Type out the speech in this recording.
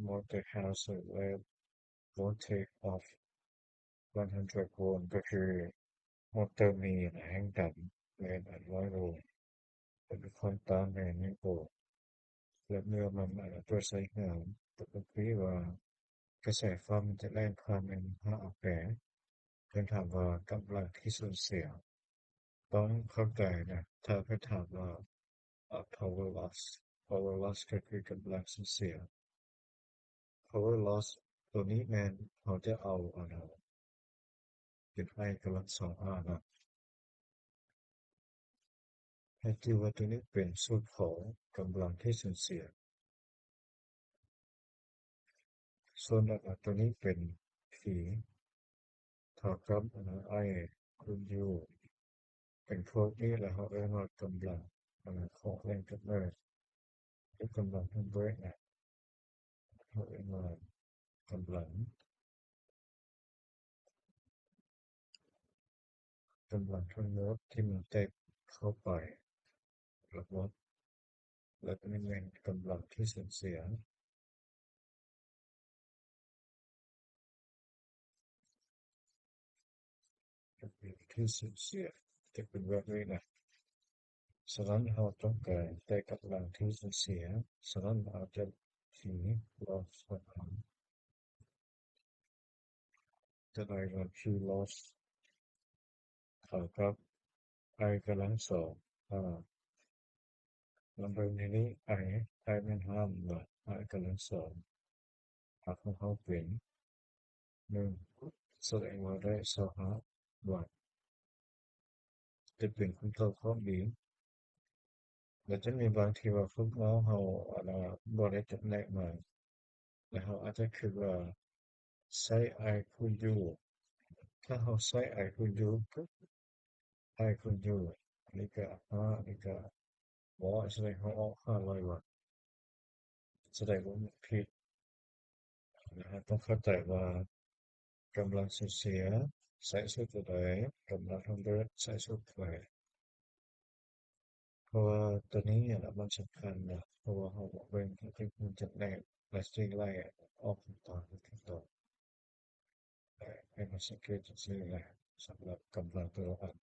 motor has a rate voltage of one hundred volt ກໍຄືມໍເຕີມີແຮງດັນແມ່ນ ໜຶ່ງຮ້ອຍໂວ ແລະ ຄວາມຕ້ານແມ່ນ ໜຶ່ງໂອ ແລະ ເມື່ອມັນເປີດໃຊ້ງານ ກໍຕ້ອງເປັນວ່າກະແສໄຟຟ້າມັນຈະແລ່ນຜ່ານແມ່ນຫ້າແອມແປ. ເພິ່ນຖາມວ່າກຳລັງທີ່ສູນເສຍ ຕ້ອງເຂົ້າໃຈນະ ຖ້າເພິ່ນຖາມວ່າ power loss power loss ກໍຄືກຳລັງສູນເສຍ. power loss ໂຕນີ້ແມ່ນເຮົາຈະເອົາອັນເປັນ I ກຳລັງສອງ R ນະ ໃຫ້ຈື່ວ່າໂຕນີ້ເປັນສູດຂອງກຳລັງທີ່ສູນເສຍ. ສ່ວນອັນໂຕນີ້ເປັນ P ເທົ່າກັບອັນ I ຄູນ U ເປັນພວກນີ້ ແລ້ວເຮົາເອີ້ນວ່າກຳລັງອັນຂອງແຮງດັນເນີ ຫຼື ກຳລັງທາງເບຣກນະ ເຮົາເອີ້ນວ່າກຳລັງ ກຳລັງທັງໝົດທີ່ມັນແຕກເຂົ້າໄປລະບົບ ແລະ ໂຕນີ້ແມ່ນກຳລັງທີ່ສູນເສຍ ທີ່ສູນເສຍຈະເປັນແບບນີ້ນະ. ສະນັ້ນເຮົາຕ້ອງການແຕ່ກຳລັງທີ່ສູນເສຍ ສະນັ້ນເຮົາຈະ P loss ເທົ່າກັນ ຈະໄດ້ວ່າ P loss ເທົ່າກັບ I ກຳລັງສອງ R ລອງເບິ່ງໃນນີ້ I I ແມ່ນຫ້າ ບວກ I ກຳລັງສອງ R ຂອງເຮົາເປັນໜຶ່ງ ສະແດງວ່າໄດ້ຊາວຫ້າວັດ ຈະເປັນຄຳຕອບຂໍ້ B. ແລະ ຈະມີບາງທີ່ວ່າພວກນ້ອງເຮົາ ອັນ ບໍ່ໄດ້ຈຳແນກມາ ແລະ ເຮົາອາດຈະຄິດວ່າໃຊ້ I ຄູນ U ຖ້າເຮົາໃຊ້ I ຄູນ U ກໍ I ຄູນ U ອັນນີ້ກໍຫ້າ ອັນນີ້ກໍຮ້ອຍ ສະແດງເຮົາອອກຫ້າຮ້ອຍວັດ ສະແດງວ່າມັນຜິດ. ເຮົາຕ້ອງເຂົ້າໃຈວ່າກຳລັງສູນເສຍໃຊ້ສູດໂຕໃດ, ກຳລັງທາງເບຣກໃຊ້ສູດໂຕໃດ. ເພາະວ່າໂຕນີ້ແຫຼະມັນສຳຄັນນະ, ເພາະວ່າເຮົາເບິ່ງເປັນຈຳແນກ ແລະ ຈຶ່ງໄລ່ອອກຕາມຂັ້ນຕອນ. ໃຫ້ມາສັງເກດຊື່ໆ ສຳລັບກຳລັງແຕ່ລະອັນ.